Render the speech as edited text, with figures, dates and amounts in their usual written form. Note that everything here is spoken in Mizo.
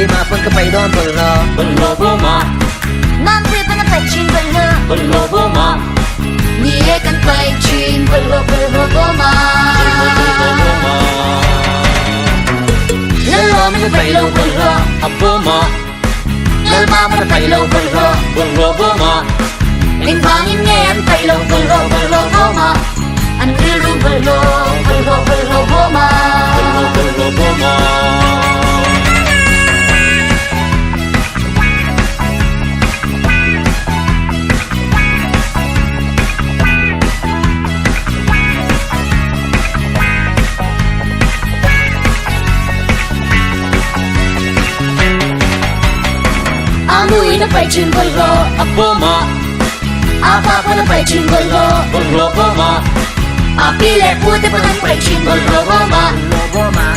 Keimah pawn ka paih dawn bawlhhlawh. Bawlhhlawh bawma. Mampui pawn a paih thin bawlhhlawh. Bawlhhlawh bawma. Ni e kan paih thin bawlhhlawh bawlhhlawh bawma. Bawlhhlawh bawlhhlawh bawma. Lalawmin a paih lo bawlhhlawh. A bawma. Lalmama a paih lo bawlhhlawh. Bawlhhlawh bawma. Engvangin nge an paih lo bawlhhlawh bawlhhlawh bawma. An rilru bawlhhlawh bawlhhlawh bawlhhlawh bawma. Bawlhhlawh bawlhhlawh bawma. A nuin a paih thin bawlhhlawh. A bawma. A pa pawn a paih thin bawlhhlawh. Bawlhhlawh bawma. A pi leh pu te pawn an paih thin bawlhhlawh bawma. Bawlhhlawh bawma.